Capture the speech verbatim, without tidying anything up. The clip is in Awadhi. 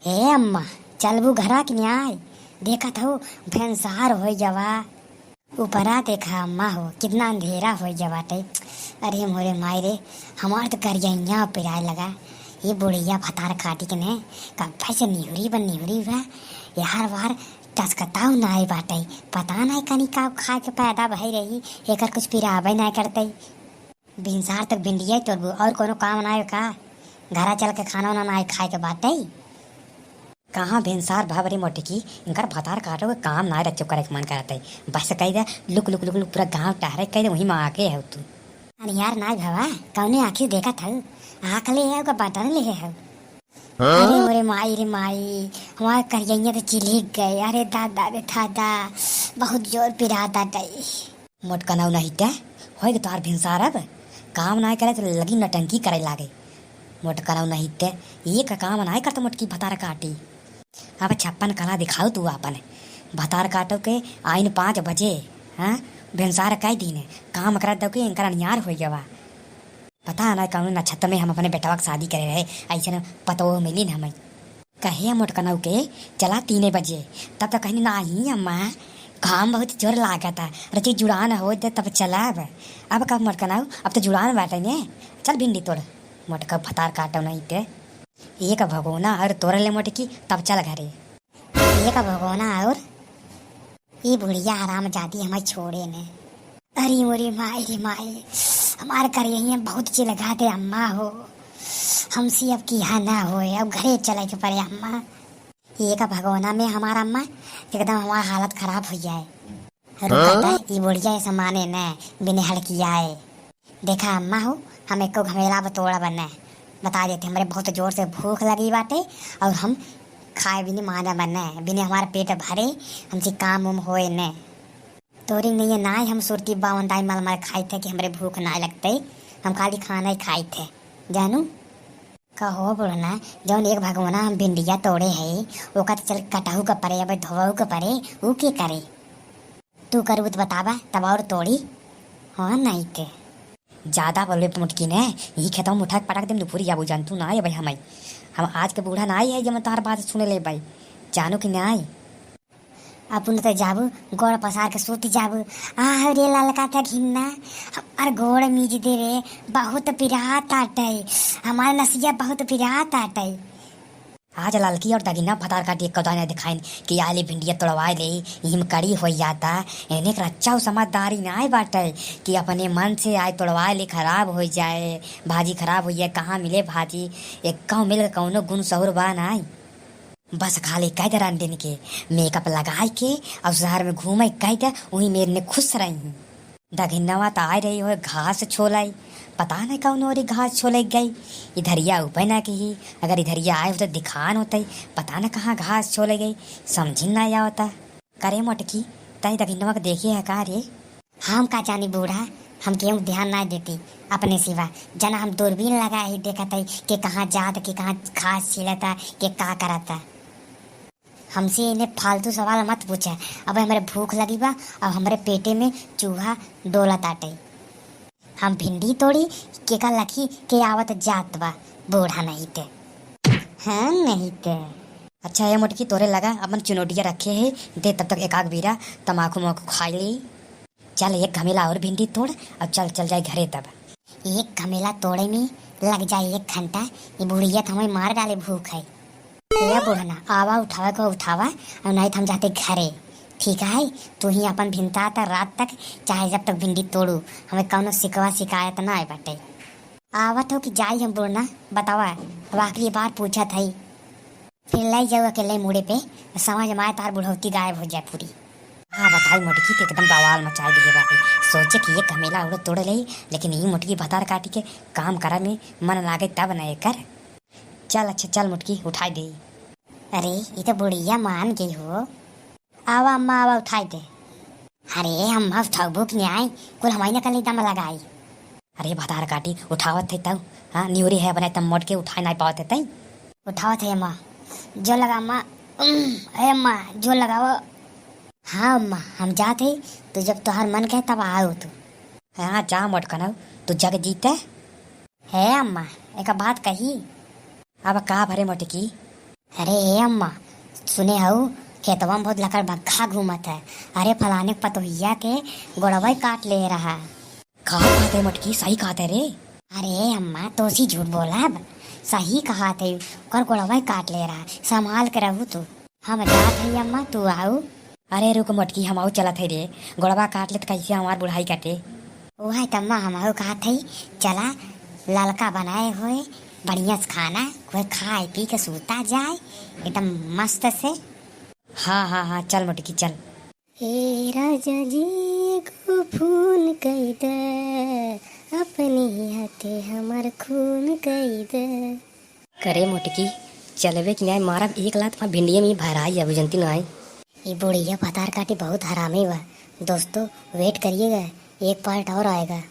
ए अम्मा, चलबू घरा कि नाई? देखत हऊ, भेनसार होइ गवा। ऊपरा देखा अम्मा हो, कितना अंधेरा होइ गवा बाटे। अरे मोरे माई रे, हमार तो करियइया पिराए लगा। ये बुढ़िया भतार काटी के ने, कब्बे से निहुरी बा, निहुरी बा। यार वार टसकताऊ नाई बाटे। पता नाई कनी का खाए के पैदा भई रही, एकर कुछ पिराबे नाई करते। भिनसार तक भिंडिया तोड़बू, और कोनो काम नाई का? घरा चल के खाना उना नाई खाए के बाटे। कहाँ भिनसार भा रे मोटकी, इनकर भतार काटो के काम नाई रच्चो करे के मन करत है। बस कह दे, लुक, लुक, लुक, लुक, पूरा गांव टहरे कह दे, वहीं में आके है तू। अनियार नाई भवा, कौने आँखी देखत हऊ? आँख ले है, ओकर बटन ले है। हाँ? अरे मोरे माई रे माई, हमार करियइया तो चिल्हिक गए। अरे दादा रे दादा, बहुत जोर पिरात बाटे। मोटकनऊ नहीं ते, होय गे तोहार भिनसार अब। काम नाय करे तो लगी नटंकी करे लागे। मोटकनऊ नहीं ते, एक काम नाय करत मोटकी भतार काटी। अब छप्पन कला दिखाऊ तू आपन। भतार काटो के आइन पाँच बजे, हाँ? भिनसार कई दिन, काम करत दो के इनकर अनियार होई गवा। पता ना कौन नक्षत्र में हम अपने बेटवा के शादी करे रहे, ऐसे न पतोह मिली न हमें। कहे मोटकनऊ के, "चला तीने बजे।" तब तो कहनी, "नाही अम्मा, घाम बहुत जोर लागत है, रची जुड़ान हो दे तब चलब।" अब कब मोटकनऊ, अब तो जुड़ान बाटे ने, चल भिंडी तोड़। मोटका भतार काटो नहीं ते, एक भगोना और तोड़ ले मोटकी, तब चल घरे। एक भगोना और ई बुढ़िया हरामजादी हमें छोड़े ने। अरे मोरी माई रे माई, हमार करियइया बहुत चिल्लाते अम्मा हो, हमसे अब किहा ना होए, अब घरे चले के पड़े अम्मा। ये का भगोना में हमार अम्मा, एकदम हमार हालत खराब हो जाए। रुका हाँ? ता, ई बुढ़िया ऐसा माने न, बिने हड़कियाए। देखा अम्मा हो, हम एको घमेला अब तोड़ब न, बता देते, हमरे बहुत जोर से भूख लगी बाटे और हम खाए बिने मानब न, बिने हमार पेट भरे, हमसे काम उम होए न। तोरी नहीं नाय हम सुरती बावन दाई मल मल खाई थे कि हमरे भूख नाय लगते, हम खाली खाना ही खाई थे, जानू। कहो बुढ़ना, जौन एक भगोना हम भिंडिया तोड़े है, ओका तो चल कटहू का परे, अब धोवहू का परे, ऊ के करे? तू करबू तो बतावा, तब और तोड़ी। हाँ, नहीं ते। ज्यादा बोलबे मोटकी ने, यही खेतवा में उठा के पटक देम, नुपुरी आबू जान, तू ना आए भाई हमाई। हम आज के बूढ़ा ना आई है, जब मैं तोहार बात सुने ले भाई। जानू कि ना आई? अपन तो जाबू, गोड़ पसार के सूत जाबू। आह रे ललका था घिन्ना, हमार गोड़ मीज दे रे, बहुत पिरात आटे, हमार नसिया बहुत पिरात आटे। आज ललकी और दगिना भतार काटी एक कौदा ने दिखाइन कि आली भिंडिया तोड़वाए ले, इहिम कड़ी हो जाता। एने के रच्चा उ समझदारी नाय बाटे कि अपने मन से आए तोड़वाए ले, खराब हो जाए, भाजी खराब हो जाए, कहाँ मिले भाजी, एक मिल के कौनो गुण सहूर बा नाय। बस खाली कह दे रंडीन के मेकअप लगाए के और शहर में घूमे कह दे, वही मेर ने खुश रही। दघिनवा त आए रही हो घास छोलाई, पता नहीं कौन ओरी घास छोले गई। इधरिया उबे ना की, अगर इधरिया आए हो तो दिखान होते, पता न कहाँ घास छोले गई, समझिन ना आवता। करे मोटकी, तई दघिनवा के देखे है का रे? हम का जानी बूढ़ा, हम केहू ध्यान ना देती अपने सिवा। जना हम दूरबीन लगा ही देखत है कि कहाँ जात, कि कहाँ घास छीलता, कि का करता। हमसे इन्हें फालतू सवाल मत पूछे। अब हमरे भूख लगी बा, अब हमरे पेटे में चूहा डोलत आटे। हम भिंडी तोड़ी, केका लखी के आवत जात बा, बूढ़ा नहीं ते। हाँ, नहीं ते। अच्छा, ये मोटकी तोरे लगा, अपन चुनौटिया रखे है, दे तब तक एक आग बीरा तमाकू माकू खाई ली। चल, एक घमेला और भिंडी तोड़, अब चल, चल जाए घरे तब। एक घमेला तोड़े में लग जाए एक घंटा, ये बुढ़िया तो हमें मार डाले भूख है। ए बुढ़ना, आवा उठावे को उठावा, और नहीं तो हम जाते घरे। ठीक है, तू ही अपन भिनता तक रात तक, चाहे जब तक भिंडी तोड़ू, हमें कौनो शिकवा शिकायत ना आए बाटे। आवत हो कि जाई हम बुढ़ना, बतावा, अब आखिरी बार पूछत हई। फिर लाई जाऊ अकेले मुड़े पे, समझ में आए तार बुढ़ौती गायब हो जाए पूरी। हाँ बताई मोटकी तो एकदम बवाल मचाए दिए बाटे। सोचे कि ये घमेला उड़ो तोड़ ले, लेकिन ये मोटकी भतार काटी के काम करे में मन लागे तब न एकर। चल, अच्छा, चल मोटकी, उठाई दे। अरे, ये तो बुढ़िया मान गई हो। आवा अम्मा, आवा, उठाई दे। अरे अम्मा, उठाऊ भूख नहीं आई, कुल हमारी नकल नहीं दम लगाई। अरे भतार काटी, उठावत है तब, हाँ, निहुरी है अपने तब मोट के उठाए नहीं पावत है तई। उठावत है अम्मा, जो लगा अम्मा, उम, ए अम्मा, जो लगाओ। हाँ अम्मा, हम जात है, तो जब तोहार मन कहे तब आओ तू। हाँ, जा मोट कनऊ, तू जग जीते। हे अम्मा, एक बात कही। अब का भरे मोटकी? अरे ए अम्मा, सुने हऊ, खेतवा में बहुत लकड़बग्घा घूमत है। अरे फलाने के पतोहिया के गोड़वा ही काट ले रहा। का कहत है मोटकी, सही कहत है रे? अरे ए अम्मा, तोसी झूठ बोलब, सही कहत है, ओकर गोड़वा ही काट ले रहा। संभाल के रहू तू। हम जात है अम्मा, तू आऊ। अरे रुक मोटकी, हम आऊ चलत है रे, गोड़वा काट ले त कैसे हमार बुढ़ाई कटे। वह तम्मा हम आऊ कहत है, चला ललका बनाए हुए बढ़िया से खाना, वह खाए पी के सूता जाए एकदम मस्त से। हाँ हाँ हाँ, चल मोटकी चल। ए राजा जी, एगो फोन कई दे, अपने हाथे हमर खून कई दे। करे मोटकी, चलबे कि नाय, मारब एक लात, वहाँ भिंडिये में भराई अब जनती नाय। ई बुढ़िया भतार काटी बहुत हरामी बा। दोस्तों, wait करिएगा, एक part और आएगा।